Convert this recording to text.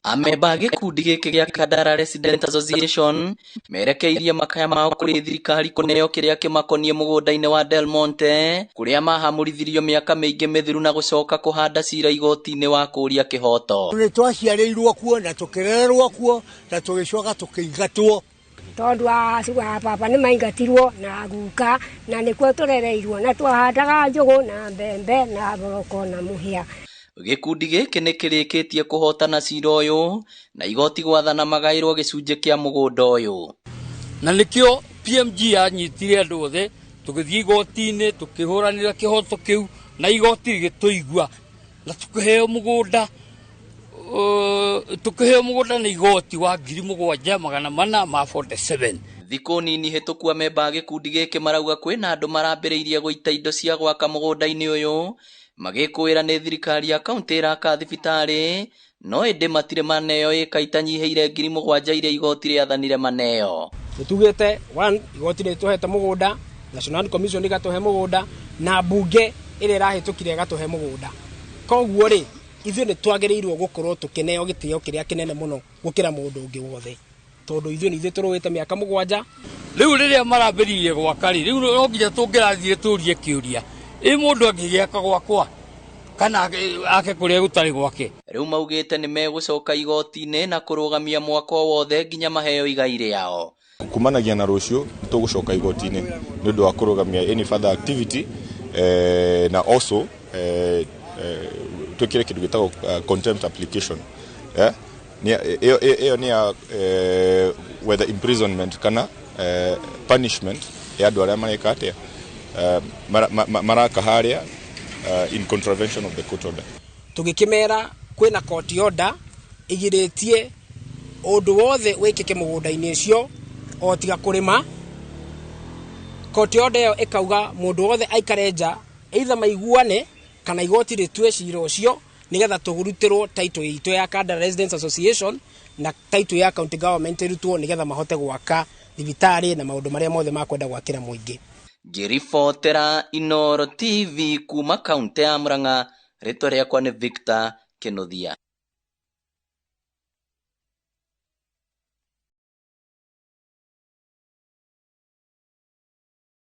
Amemba a gĩkundi gĩkĩ gĩa Kandara Resident Association merekeirie makaya mao kũrĩ thirikari kũneo kĩrĩa kĩmakoniĩ mũgũnda-inĩ wa Del Monte kũrĩa mahamũrithirio mĩaka mĩingĩ mĩthiru na gũcoka kũhanda cira igoti-inĩ wa kũũria kĩhoto. Nĩ twaciarĩirwo kuo na tũkĩrererwo kuo na tũgĩcoka tũkĩingatwo. Tondũ a baba nĩ maingatirwo na guka na nĩkuo tũrereirwo na twahandaga njũgũ na mbembe na thoroko na mũhĩa. Gĩkundi gĩkĩ nĩ kĩrĩkĩtie kũhotana cira ũyũ na igoti gwathana magaĩrwo gĩcunjĩ kĩa mũgũnda ũyũ. Na nĩkĩo PMG yanyitire andũ othe, tũgĩthiĩ igoti-inĩ, tũkĩhũranĩra kĩhoto kĩu, na igoti rĩgĩtũigua, na tũkĩheo mũgũnda, tũkĩheo mũgũnda nĩ igoti wa 7447. Thikũ nini hĩtũku amemba a gĩkundi gĩkĩ marauga kwĩna andũ marambĩrĩirie gũita indo cia gwaka mũgũnda-inĩ ũyũ magĩkũĩra nĩ thirikari ya kaunti ĩraka thibitarĩ no ĩndĩ matirĩ maneo ĩka itanyihĩire 7,000 iria igoti rĩathanire maneo. Nĩtugĩte one igoti nĩrĩtũhete mũgũnda, National Commission ĩgatũhe mũgũnda na mbunge ĩrĩa ĩrahĩtũkire ĩgatũhe mũgũnda. Koguo rĩ, ithuĩ nĩ twagĩrĩirwo gũkorwo tũkĩneo gĩtĩo kĩrĩa kĩnene mũno gũkĩra mũndũ ũngĩ wothe, tondũ ithuĩ nĩ ithuĩ tũrũĩte mĩaka 7. Rĩu rĩrĩa marambĩrĩirie gwaka rĩ, rĩu no nginya tũngĩrathiire tũrie kĩũria, ĩ mũndũ angĩgĩaka gwakwa kana ake kũrĩa gũtarĩ gwake? Rĩu maugĩte nĩ megũcoka igoti-inĩ na kũrũgamia mwako wothe nginya maheo igai rĩao. Kumanagia na rũciũ tũgũcoka igoti-inĩ nĩ ũndũ wa kũrũgamia any further activity, na also twĩkĩre kĩndũ gĩtagwo contempt application. Ĩyo nĩ ya whether imprisonment kana punishment ya andũ arĩa mareka atĩa, maraka harĩa in contravention of the court order. Tũgĩkĩmera kwĩna court order ĩgirĩtie ũndũ wothe wĩkĩke mũgũnda-inĩ ũcio o tiga kũrĩma. Court order ĩyo ĩkauga mũndũ wothe aikare nja, either maiguane kana igoti rĩtue cira ũcio nĩgetha tũrutĩrwo title itũ ya Kandara Residents Association na title ya county government ĩrutwo nĩgetha mahote gwaka thibitarĩ na maũndũ marĩa mothe makwenda gwakĩra mũingĩ. Ngĩribotera Inooro TV kuma kaunti ya Murang'a, rĩtwa rĩakwa nĩ Victor Kinuthia.